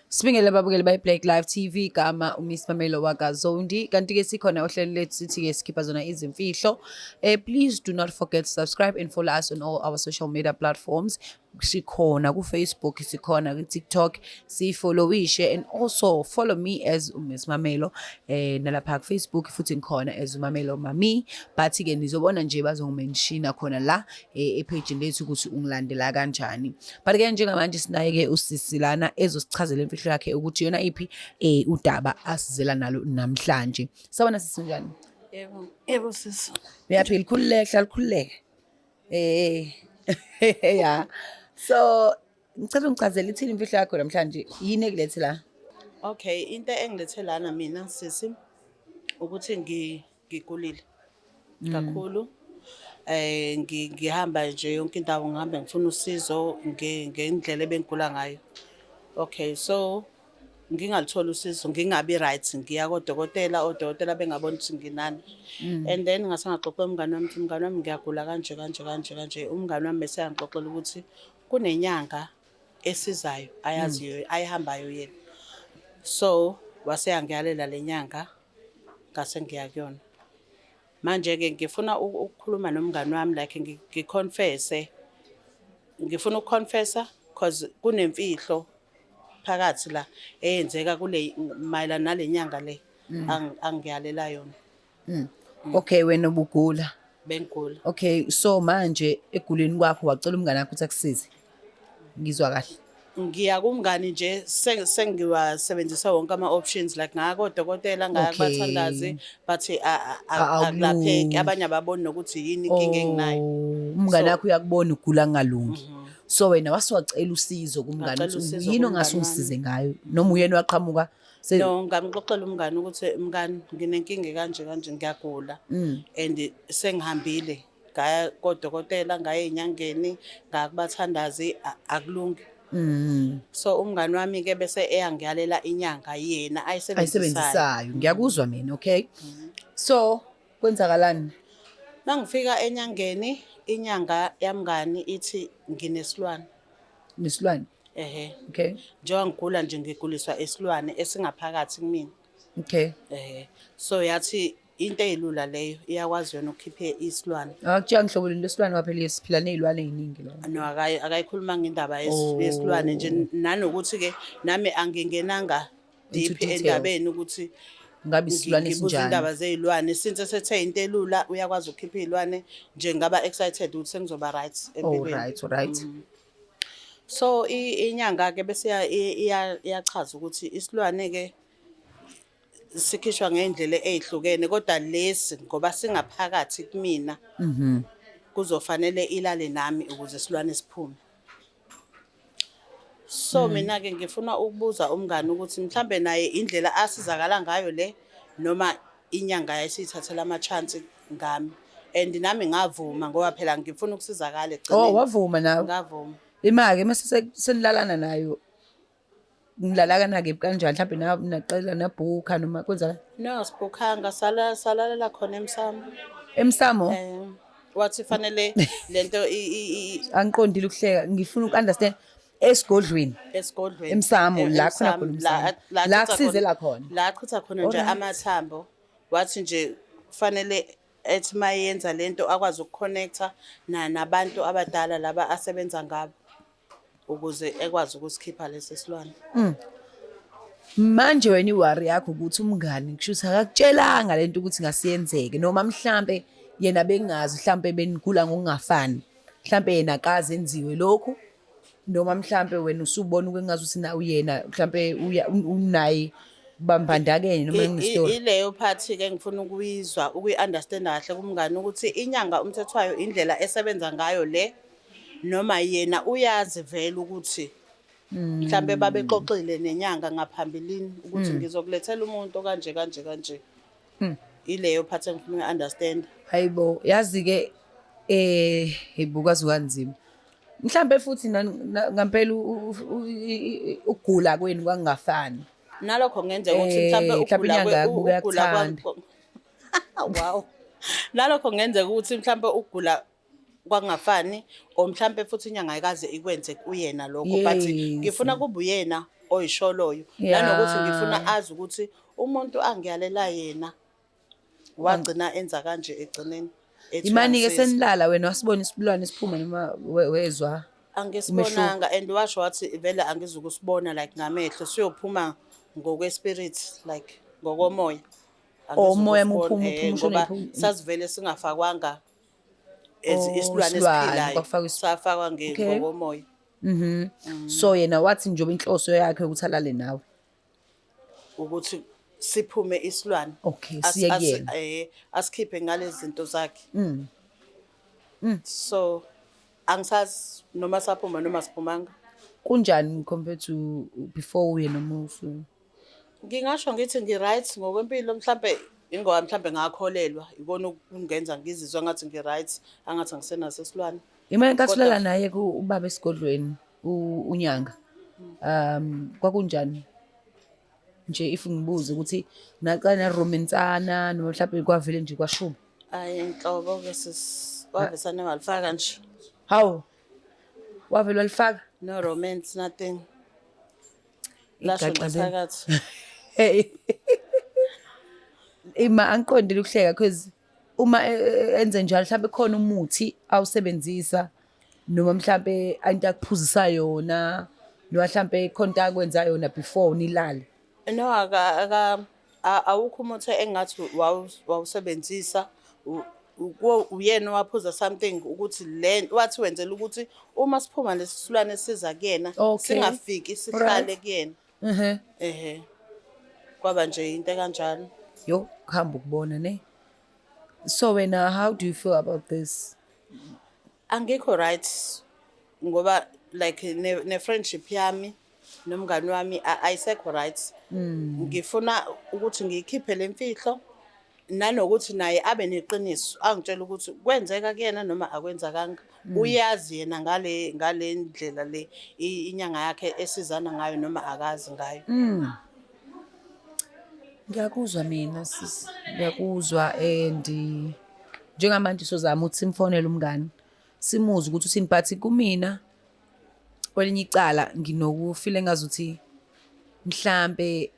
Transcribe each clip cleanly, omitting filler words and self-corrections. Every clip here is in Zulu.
Sibingelele ababukeli bayi-Black Life TV, gama uMiss Mamelo wakaZondi. Kanti-ke sikhona ohlelweni lethu sithi-ke sikhipha zona izimfihlo. Please do not forget to subscribe and follow us on all our social media platforms. Sikhona ku-Facebook, sikhona ku-TikTok, sifollowishe and also follow me as uMiss Mamelo. Nalapha ku-Facebook futhi ngikhona as uMamelo Mami. But-ke nizobona nje bazongimenshina khona la ephejini lethu ukuthi ungilandela kanjani. But ke njengamanje sinaye ke usisi lana ezosichazela imfihlo yakhe ukuthi yona iphi udaba asizela nalo namhlanje. Sawubona sisi, njani? Yebo, yebo sisi. Uyaphila? Khululeke, hlala ukhululeke. Ya. So ngicela ungichazele ithini imfihlo yakho namhlanje? Yini ekulethe la? Okay, into engilethe lana mina sisi ukuthi ngigulile kakhulu. Ngihamba nje yonke indawo, ngihambe ngifuna usizo ngendlela ebengigula ngayo. Okay, so ngingalitholi usizo, ngingabi right, ngiya kodokotela, odokotela bengaboni ukuthi nginani. And then ngase ngaxoxa umngani wami ukuthi, "Mngani wami, ngiyagula kanje kanje kanje kanje." Umngani wami bese yangixoxela ukuthi kunenyanga esizayo ayaziyo, ayihambayo yena. So wase yangiyalela le nyanga, ngase ngiya kuyona. Manje-ke ngifuna ukukhuluma nomngani wami, like ngiconfesse. Ngifuna ukuconfessa cause kunemfihlo phakathi la eyenzeka kule mayelana nale nyanga le angiyalela yona. Okay, wena ubugula. Bengigula. Okay, so manje eguleni kwakho wacela umngane wakho ukuthi akusize. Ngizwa kahle? Ngiya kumngani nje sengiwasebenzisa wonke ama-options, like ngaya kodokotela, ngaya kubathandazi, but akulapheki. Awulungi. Abanye ababoni nokuthi yini inkinga enginayo. Oh, umngane wakho uyakubona ugula kungalungi. So wena wasiwacela usizo kumngane Ngacela ukuthi usizo yini kumngani ongase wami. ungisize ngayo, noma uyena waqhamuka No, ngamxoxela umngani ukuthi, "Mngani, nginenkinga kanje kanje, ngiyagula and sengihambile ngaya kodokotela, ngaya ey'nyangeni, ngaya kubathandazi, akulungi." So umngani wami-ke bese eyangiyalela inyanga yena ayisebenzisayo. Ayisebenzisayo. Ngiyakuzwa mina, okay. So kwenzakalani? Mangifika enyangeni, inyanga yamngani ithi nginesilwane. Nesilwane? Ehhe. Okay. Njengoba ngigula nje, ngiguliswa isilwane esingaphakathi kumina. So yathi into eyilula leyo, iyakwazi yona ukukhipha isilwane. Akutshela nhlobo lento esilwane, kwaphela siphila ney'lwane ey'ningi la. No, akayikhulumanga indaba yesilwane nje, nanokuthi-ke nami angingenanga Into deep details. endabeni ukuthi Ngabe isilwane ngibuza esinjani? indaba zey'lwane, since esethe into elula, uyakwazi ukukhipha iy'lwane nje, ngaba excited ukuthi sengizoba right empilweni. All right. So inyanga-ke bese iyachaza ukuthi isilwane-ke sikhishwa ngey'ndlela ey'hlukene, kodwa lesi ngoba singaphakathi kumina, kuzofanele ilale nami ukuze isilwane siphume. So mina-ke ngifuna ukubuza umngani ukuthi mhlambe naye indlela asizakala ngayo le, noma inyanga yayisiyithathela ama-chance ngami, and nami ngavuma ngoba phela ngifuna ukusizakala Oh, ekugcineni. wavuma nawe? Ngavuma. Ima-ke mase senilalana nayo, nilalana ke kanjani? Mhlawumbe naqela nabhukha noma kwenzakala? No, sibhukhanga, sala salalela khona emsamo. Emsamo? Wathi fanele lento Angiqondile ukuhleka, ngifuna uku-understand, esigodlweni? Esigodlweni. Emsamo, la khona Emsamo, khona emsamo. La La achitha kusizela khona. La achitha khona nje amathambo. Wathi nje kufanele ethi mayenza lento akwazi ukuconnecta nabantu abadala laba asebenza ngabo ukuze ekwazi ukusikhipha lesi silwane. Manje wena i-worry yakho ukuthi umngani kusho ukuthi akakutshelanga lento ukuthi ngasiyenzeke, noma mhlambe yena bengazi, mhlambe benigula ngokungafani, mhlambe yena akaze enziwe lokhu, noma mhlambe wena usubona ukengazi ukuthi na uyena mhlambe unaye bambandakene noma ngistory. Ileyo part ke ngifuna ukuyizwa, ukuyi-understand kahle kumngani ukuthi inyanga umthetho wayo, indlela esebenza ngayo le, noma yena uyazi vele ukuthi mhlambe babexoxile nenyanga ngaphambilini ukuthi ngizokulethela umuntu kanje kanje kanje. Ileyo part engifuna uku-understand. Hayibo, yazi ke ibukazi kanzima. Mhlambe futhi ngampela ukugula kwenu kwakungafani. Nalokho kungenzeka ukuthi mhlambe Mhlambe ukugula inyanga yakubuka ukugula yakuthanda. Wow. Nalokho kungenzeka ukuthi mhlambe ukugula kwakungafani, or mhlambe futhi inyanga ayikaze ikwenze kuyena lokho, but ngifuna kube uyena oyisholoyo. Nanokuthi ngifuna azi ukuthi umuntu angiyalela yena wagcina enza kanje egcineni. Ethi Imani-ke uyangisiza. senilala wena wasibona isilwane siphuma noma wezwa? Angisibonanga, and washo wathi vele angizukusibona like ngamehlo, siyophuma ngokwe-spirit, like ngokomoya. Oh, umoya Angizukusibona, muphuma, uphuma, ushone ngoba phuma. sasivele singafakwanga as Oh, isilwane isilwane, esiphilayo, kwafakwa safakwa Okay. ngokomoya. So yena wathi njengoba inhloso yakhe ukuthi alale nawe. Ukuthi siphume isilwane. Okay, siye kuyena. Asikhiphe ngalezi zinto zakhe. So angisazi noma saphuma noma siphumanga. Kunjani compared to before uye noma usu? Ngingasho ngithi ngi-right ngokwempilo, mhlampe ingoba mhlampe ngakholelwa ikona okungenza ngizizwe ngathi ngi-right, angathi angisenaso isilwane. Imali nkathi Kodwa- ulala naye ubaba esigodlweni unyanga. Kwakunjani? Nje if ngibuze ukuthi naqala naromansana noma mhlawumbe kwavele nje kwashuba. Ayi inhlobo ke sis, wavesane walifaka nje. Hawu. Wavele walifaka? No romance, nothing. Lasho nje Igaxa leli. phakathi. Hey. Ima angiqondile ukuhleka because uma enze njalo mhlawumbe khona umuthi awusebenzisa noma mhlawumbe into akuphuzisa yona noma mhlawumbe khona into akwenza yona before nilale. No, awukho umuthi engathi wawusebenzisa, uyena owaphuza something ukuthi le wathi wenzela ukuthi uma siphuma lesi silwane siza kuyena, singafiki sihlale kuyena. Ehhe. Kwaba nje into kanjalo. Yo, kuhamba ukubona ne. So wena, how do you feel about this? Angikho right ngoba like ne friendship yami nomngani wami ayisekho right. Ngifuna ukuthi ngiyikhiphe lemfihlo nanokuthi naye abe neqiniso, angitshela ukuthi kwenzeka kuyena noma akwenzakanga. Uyazi yena ngale ndlela le inyanga yakhe esizana ngayo noma akazi ngayo. Ngiyakuzwa mina sis, ngiyakuzwa and njengamanje sozama ukuthi simfonele umngani simuze ukuthi uthini, but kumina kwelinye icala nginokufile ngazuthi mhlambe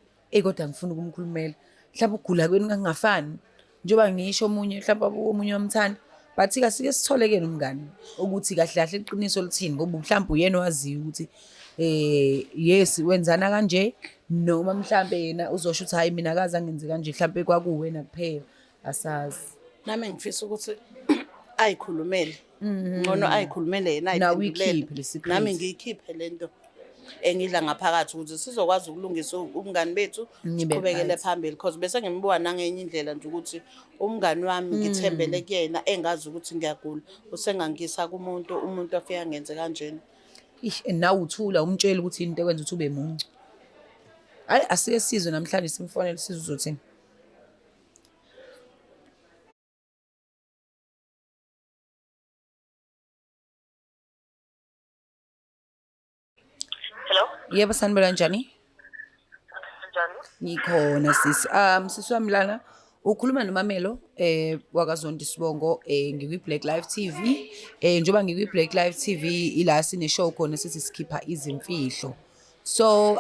kodwa ngifuna ukumkhulumela, mhlawumbe ukugula kwenu kungafani njengoba ngisho omunye mhlawumbe omunye wamthanda, but asike sithole ke nomngani ukuthi kahle kahle iqiniso lithini, ngoba mhlawumbe uyena owaziyo ukuthi yes wenzana kanje, noma mhlambe yena uzosho ukuthi hayi mina akaze angenze kanje, mhlambe kwakuwena kuphela, asazi. Nami ngifisa ukuthi ayikhulumele. Ngcono ayikhulumele yena, Nawe ayiphendulele. uyikhiphe le secret. Nami ngiyikhiphe lento engidla ngaphakathi ukuze sizokwazi ukulungisa ubungani bethu, Nibe siqhubekele right. phambili, because bese ngimbuka nangenye indlela nje ukuthi umngani wami ngithembele kuyena, engazi ukuthi ngiyagula, usengangisa kumuntu, umuntu afike angenze kanjena. Ish, and nawe uthula umtshela ukuthi into ekwenza ukuthi ube muncu. Hayi asike sizwe namhlanje simfonele sizwe uzothini. Hello? Yebo, sanibona, kanjani? Njani? Ngikhona sisi. Sisi wami lana ukhuluma noMamelo wakaZondi Sibongo, ngikwi Black Life TV. Njengoba ngikwi Black Life TV ila sine show khona sithi sikhipha izimfihlo. So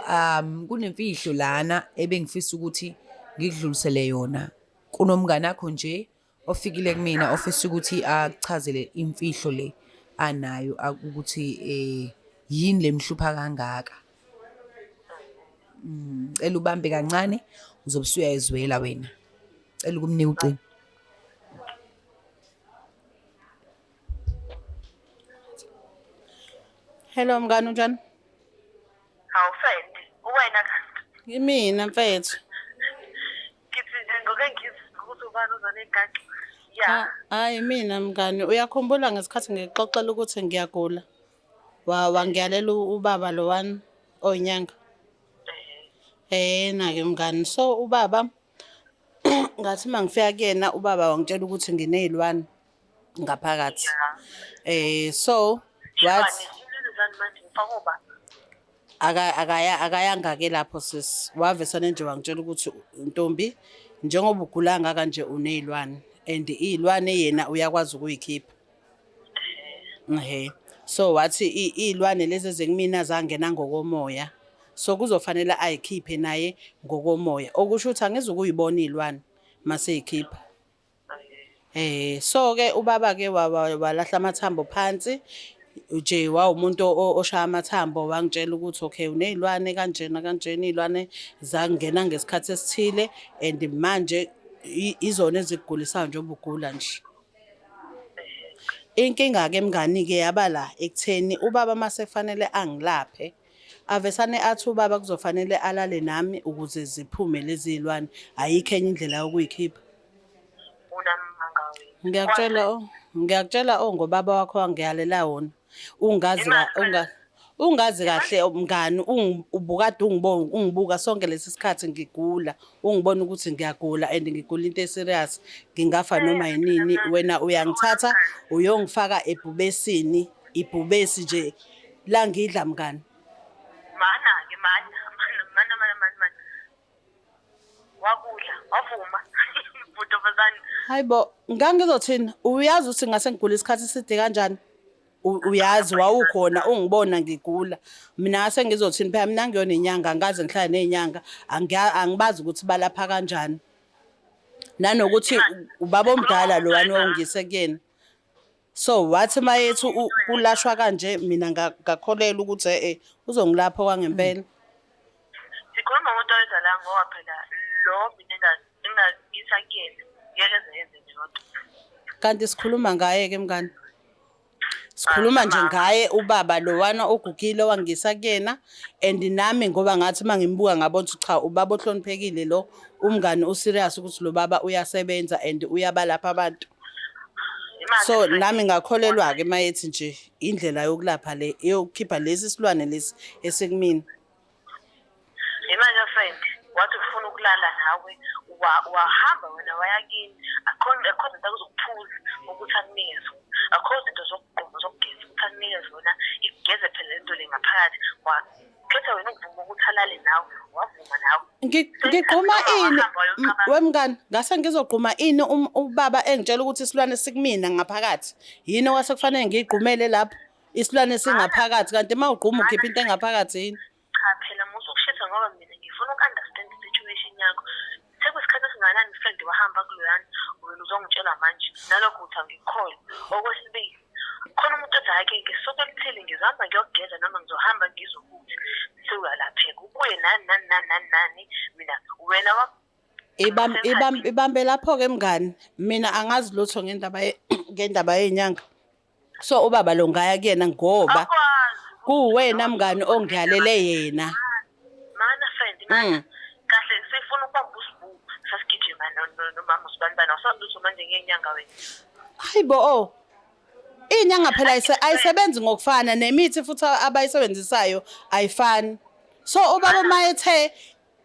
kunemfihlo lana ebengifisa ukuthi ngikudlulisele yona. Kunomngane wakho nje ofikile kumina ofisa ukuthi akuchazele imfihlo le anayo, ukuthi yini lemhlupha kangaka. Cela ubambe kancane uzobe usuyayizwela wena. Cela ukumnika ucingo. Hello mngani, unjani? Hawu friend, uwena kanti? Ngimina mfethu. Ngithi nje ngoke ngizwe ukuthi ubani ozonegaxa. Ya. Hayi mina mngani, uyakhumbula ngesikhathi ngikuxoxela ukuthi ngiyagula? Wangiyalela ubaba lowani oyinyanga. Na-ke mngani, so ubaba ngathi uma ngifika kuyena ubaba wangitshela ukuthi nginey'lwane ngaphakathi. So wathi akayanga-ke lapho sis, wavesane nje wangitshela ukuthi ntombi njengoba ugula kangaka nje uney'lwane and iy'lwane yena uyakwazi ukuyikhipha. Ehhe. So wathi iy'lwane lezi ezikumina zangena ngokomoya. So kuzofanele ayikhiphe naye ngokomoya. Okusho ukuthi angizukuyibona iy'lwane mase eyikhipha. So ke ubaba ke walahla amathambo phansi nje, wawumuntu oshaya amathambo, wangitshela ukuthi okay, uney'lwane kanjena kanjena, iy'lwane zangena ngesikhathi esithile and manje izona ezikugulisayo njengoba ugula nje. Inkinga-ke mngani-ke yaba la ekutheni ubaba mase kufanele angilaphe, avesane athi ubaba kuzofanele alale nami ukuze ziphume lezi y'lwane, ayikho enye indlela yokuyikhipha. Unamanga wena. Ngiyakutshela oh, ngiyakutshela oh ngobaba wakho wangiyalela wona. Ungazi unga ungazi kahle mngani, ubukade ungibona ungibuka sonke lesi sikhathi ngigula, ungibona ukuthi ngiyagula and ngigula into eserious, ngingafa noma yinini, wena uyangithatha uyongifaka ebhubesini, ibhubesi nje langidla mngani. Mana-ke mana, mana, mana, mana, mana, mana. Wakudla, wavuma. Ntombazane. Hayibo, ngangizothini? Uyazi ukuthi ngase ngigula isikhathi eside kanjani? Uyazi wawukhona ungibona ngigula. Mina ngase ngizothini phela, mina ngiyona inyanga, angikaze ngihlale nezinyanga, angibazi ukuthi balapha kanjani. Nanokuthi ubaba omdala lo wani ongise kuyena. So wathi mayethi kulashwa kanje, mina ngakholelwa ukuthi uzongilapha okwangempela. Sikhuluma ngomuntu oyedwa la, ngoba phela lo mina engingisa kuyena ngeke eze yenze leyonto. Kanti sikhuluma ngaye ke mngani. Sikhuluma nje ngaye ubaba lowana ogugile owangisa kuyena, and nami ngoba ngathi uma ngimbuka ngabona ukuthi cha, ubaba ohloniphekile lo, umngani userious ukuthi lo baba uyasebenza and uyabalapha abantu. So nami ngakholelwa-ke mayethi nje indlela yokulapha le eyokukhipha lesi silwane lesi esikumina. Imanje friend, wathi ufuna ukulala nawe, wahamba wena waya kini, akho akho zinto akuzokuphuza ukuthi akunike zona, akho zinto zokugquma zokugeza ukuthi akunike zona, igeze phela lento le ngaphakathi. Wakhetha wena ukuvuma ukuthi alale nawe, wavuma nawe. Ngigquma ini wemngani? Ngase ngizogquma ini ubaba engitshela ukuthi isilwane sikumina ngaphakathi? Yini okwase kufanele ngiyigqumele lapho? Isilwane singaphakathi, kanti uma ugquma ukhipha into engaphakathi yini? Cha phela, musa ukushisa, ngoba mina ngifuna uku-understand i-situation yakho. Sekuyisikhathi esingakanani friend wahamba kuloyana? Wena uzongitshela manje nalokho uthi angikukholwa. Okwesibili, khona umuntu othi hhayi-ke ngesuku elithile ngizohamba ngiyokugeza noma ngizohamba ngizokuthi sewuyalapheka, ubuye nani nani nani nani nani, mina wena Ibambe lapho-ke mngani, mina angazi lutho ngendaba yey'nyanga. So ubaba lo ngaya kuyena ngoba Akwazi. Kuwena mngani ongiyalele yena. Mana friend, mana. Kahle, sifuna ukubamba usibu, sasigijima nomama usibanibani, awusazi lutho manje ngenyanga wena. Hayibo oh. Inyanga phela ayisebenzi ngokufana, nemithi futhi abayisebenzisayo ayifani. So ubaba mayethe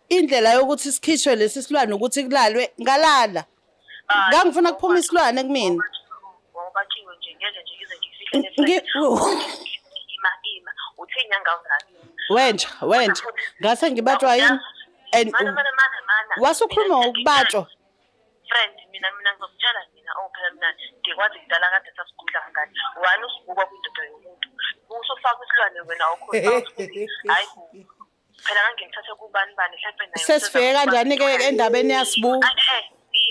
indlela yokuthi sikhishwe lesi silwane ukuthi kulalwe, ngalala. Ngangifuna kuphuma isilwane kumina. Wawubatshiwe nje, ngeke nje ngize ngifihle. Ima, ima, uthe inyanga awuzazi. Wenja, wenja. Ngase ngibatshwa yini? And Mana, mana, mana, mana. wasukhuluma ngokubatshwa. Friend, mina ngizokutshela mina, oh phela mina ngikwazi kudala kade sasigudla mngani. Wani usibukwa kwindoda yomuntu. Usufaka isilwane wena, awukhona ukuthi hayi bo. Phela ngangimthathe kubani bani mhlawumbe naye. Sesifike kanjani-ke endabeni yaSibu?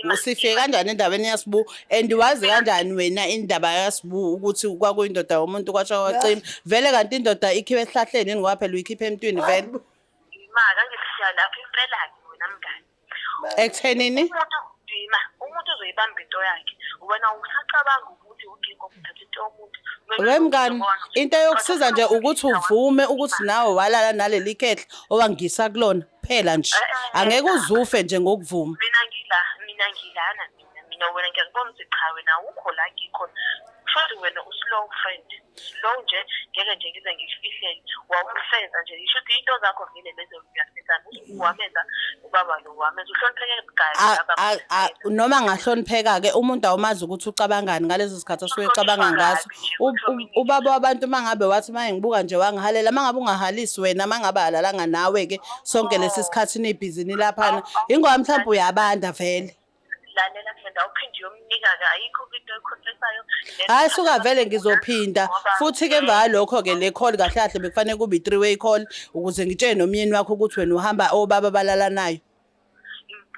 Ima. Sifike kanjani endabeni yaSibu? And wazi kanjani wena indaba yaSibu ukuthi kwakuyindoda yomuntu kwasho kwacima? Vele kanti indoda ikhiwe esihlahleni yini, ngoba phela uyikhipha emntwini vele. Ima, kangisiya lapho impela-ke wena mngani. Ekuthenini? Umuntu ima, umuntu uzoyibamba into yakhe. Wena usacabanga ukuthi ugigo kuthatha into yomuntu. We mngani, into yokusiza nje ukuthi uvume ukuthi nawe walala naleli khehla owangisa kulona phela nje. Angeke uzufe nje ngokuvuma. Mina ngila, mina ngilana, mina wena ngiyakubona ukuthi cha, wena awukho la ngikhona. Futhi wena uslow friend, slow nje, ngeke nje ngize ngikufihlele. Wawumfeza nje, ngisho ukuthi into zakho vele lezi uyafezana, wamenza ubaba lo, wamenza uhlonipheke kabi. Noma ngahlonipheka-ke, umuntu awumazi ukuthi ucabangani ngaleso sikhathi asuke ecabanga ngaso. Ubaba wabantu uma ngabe wathi uma ngibuka nje wangihalela, uma ngabe ungahalisi wena, uma ngabe alalanga nawe-ke sonke lesi sikhathi nibhizi nilaphana, ingoba mhlawumbe uyabanda vele. Lalela. Friend awuphinde uyomnika-ke, ayikho into oyikhonfesayo. Hhayi suka vele ngizophinda futhi-ke emva kwalokho-ke le call kahle kahle bekufanele kube i-three way call ukuze ngitshele nomyeni wakho ukuthi wena uhamba obaba abalalanayo.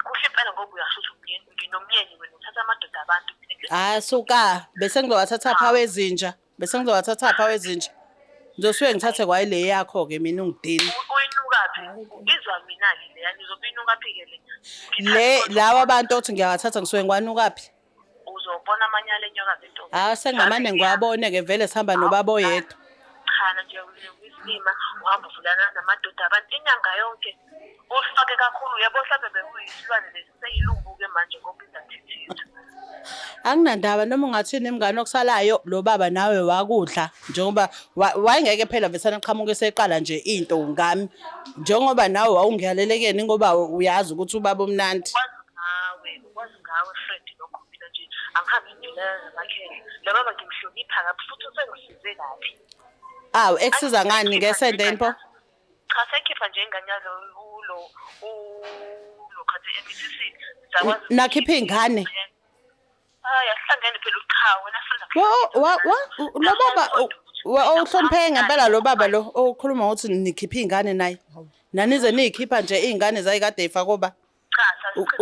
Kuhle impela ngoba uyasho ukuthi umyeni nginomyeni wena uthatha amadoda abantu. Hhayi suka bese ngizowathatha pha wezinja bese ngizowathatha pha wezinja. Ngizosuke ngithathe kwayile yakho-ke mina ungidini. Uyinukaphi? Izwa mina-ke leya nizobe inukaphi-ke le? Le lawa abantu othi ngiyawathatha ngisuke ngiwanukaphi? Uzobona amanyala enyoka zentombi. Hhayi sengingamane ngiwabone-ke vele sihamba nobaba oyedwa. Cha nje uyisilima uhamba uvulana namadoda abantu inyanga yonke ufake kakhulu yabo mhlawumbe bekuyisilwane lesi seyilumbu-ke manje ngoba izathithiza. Anginandaba noma ungathini mngani okusalayo lo baba nawe wakudla njengoba wayengeke phela vesana qhamuke eseqala nje into ngami njengoba nawe wawungiyalelekeni ngoba uyazi ukuthi ubaba omnandi. Ukwazi ngawe, ukwazi ngawe Fred lokho mina nje angihambi ngilala namakhehla. Lo baba ngimhlonipha kabi futhi usengisize kabi. Awu ekusiza ngani ngesende yini pho? Cha sekhipha nje ingane yalo ulo ulo khathi emithisile. Sakwazi Nakhipha iy'ngane? Hayi asihlangene phela cha wena Fred. Wa wa lo baba uhlonipheke ngempela lo baba lo okhuluma ngokuthi nikhiphe iy'ngane naye. Nanize niyikhipha nje iy'ngane zayikade y'fakwe oba. Cha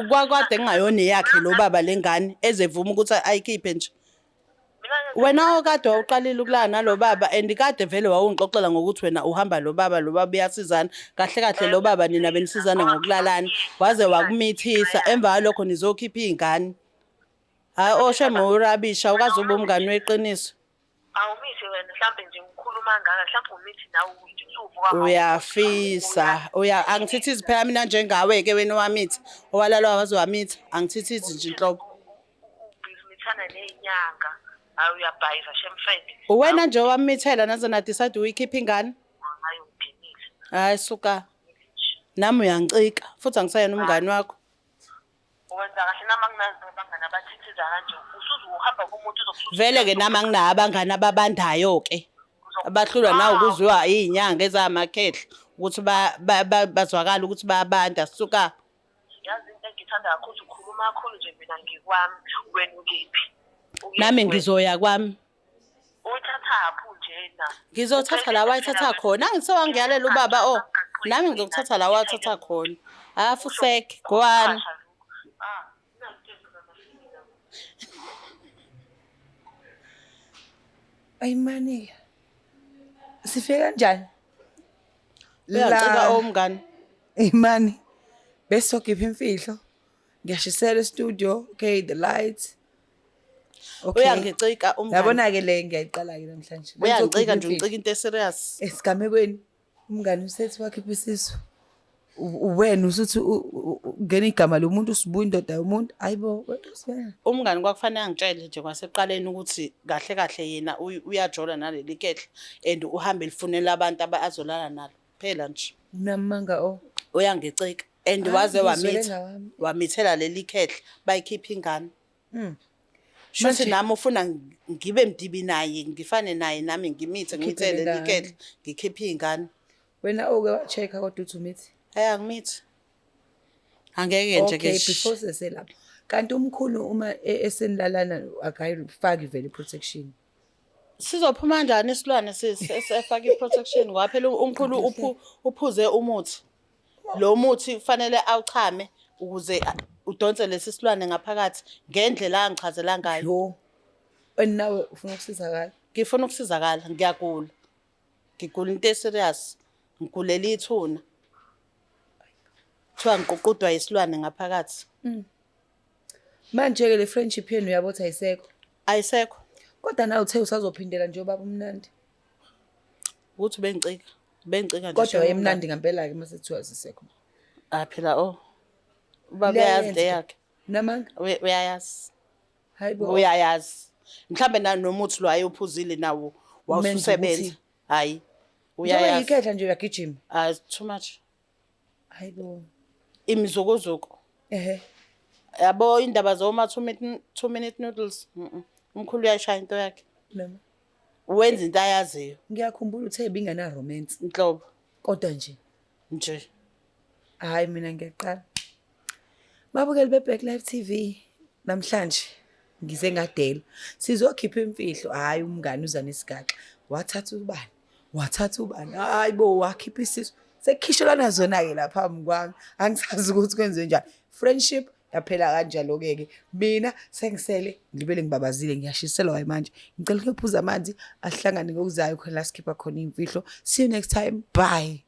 Kwakade kungayona eyakhe lo baba le ngane ezevuma ukuthi ayikhiphe nje. Wena okade wawuqalile ukulala nalo baba and kade vele wawungixoxela ngokuthi wena uhamba lo baba lo baba uyasizana kahle kahle lo baba nina benisizana ngokulalana waze wakumithisa emva kwalokho nizokhipha iy'ngane. Hhayi oshembe urabisha awukaze ube umngani weqiniso. Awumithi wena mhlambe nje ukhuluma kangaka mhlambe umithi nawe nje usuvuka Uyafisa uya angithithizi phela mina njengawe-ke wena owamithi owalalwa waze wamitha angithithizi nje inhlobo. Ubhizimithana ney'nyanga hayi uyabhayiza shem friend. Uwena nje owamithela naze na-decide uyikhipha ingane. Hayi ungidinile. Hhayi suka nami uyangicika futhi angisayena umngani wakho. Wenza kahle nami anginazi abangani abathithiza kanje usuze uhamba kumuntu uzokususa. Vele-ke nami anginabo abangani ababandayo-ke abahlulwa nawo ukuziwa iy'nyanga ezamakhehla ukuthi bazwakale ukuthi bayabanda suka. Yazi into engithanda kakhulu ukuthi ukhuluma kakhulu nje mina ngikwami wena ukephi? Ukephi Nami wena? ngizoya kwami. Uyithathaphi njena? Ngizothatha la wayithatha khona. Angisewangiyalela ubaba oh nami ngizokuthatha la wathatha khona. Afusek go on. Ah, nakho Ayi mani. Sifike kanjani? Uyangicika omngani. Imani. Bese sokhipha imfihlo. Ngiyashisela e-studio. Okay, the lights. Okay. Uyangicika umngani. Yabona ke le ngiyayiqala ke namhlanje. Uyangicika nje ungicika into eserious. Esigamekweni umngani usethi wakhipha isisu. Wena usuthi ungena igama lomuntu usibuya indoda yomuntu. Ayibo, wena. Umngani kwakufanele angitshele nje kwasekuqaleni ukuthi kahle kahle yena uyajola naleli kehla and uhambe lifunela abantu azolala nalo. Phela nje. Unamanga o. Uyangicika and Hayi, waze ngizwele wamitha. ngawami. Wamithela leli khehla bayikhipha ingane. Shuthi Manje- nami ufuna ngibe mdibi naye ngifane naye nami ngimithe Ukhiphe ngimithele le leli ngane. khehla ngikhiphe iy'ngane. Wena oke wa-check-a kodwa uthi umithi. Hayi angimithi. Angeke nje ke. Okay, before seselapho. Kanti umkhulu uma esenilalana akayifaki vele i-protection. Sizophuma kanjani isilwane sesifake i-protection ngoba phela umkhulu uphuze umuthi. Lo muthi kufanele awuchame ukuze udonse lesi silwane ngaphakathi ngendlela angichazela ngayo. Yo. And nawe ufuna ukusizakala. Ngifuna ukusizakala, ngiyagula. Ngigula into eserious. Ngigulela ithuna. Kuthiwa ngiququdwa isilwane ngaphakathi. Manje ke le friendship yenu uyabo ukuthi ayisekho. Ayisekho. Kodwa nawe uthe usazophindela nje ubaba umnandi. Ukuthi bengicika. Bengicika nje. Kodwa shame wayemnandi ngempela ke mase kuthiwa asisekho. Ah phela oh. Ubaba uyayazi into yakhe. Namanga. Uyayazi. Hayibo. Uyayazi. Mhlambe na nomuthi lo ayophuzile nawo wawususebenza. ukuthi- Hayi. Njengoba Uyayazi. yikhehla nje uyagijima. Ah it's too much. Hayibo. Imizukuzuku. Ehhe. Yabo indaba zoma 2 minute noodles. Umkhulu uyayishaya into yakhe. Noma. Wenza into ayaziyo. Ngiyakhumbula uthe ibingena romance Inhlobo kodwa nje nje. hayi mina ngiyaqala. Babukeli beBlack Life TV. Namhlanje ngize ngadela. Sizokhipha imfihlo. Hhayi umngani uza nesigaxa. Wathatha ubani? Wathatha ubani? Hhayi bo wakhipha isisu. Sekukhishelwana zona-ke la phambi kwami. Angisazi ukuthi kwenziwe njani. Friendship yaphela kanjalo-ke ke. Mina sengisele ngilibele ngibabazile ngiyashiselwa manje. Ngicela ukuyophuza amanzi ahlangane ngokuzayo khona la sikhipha khona iy'mfihlo. See you next time. Bye.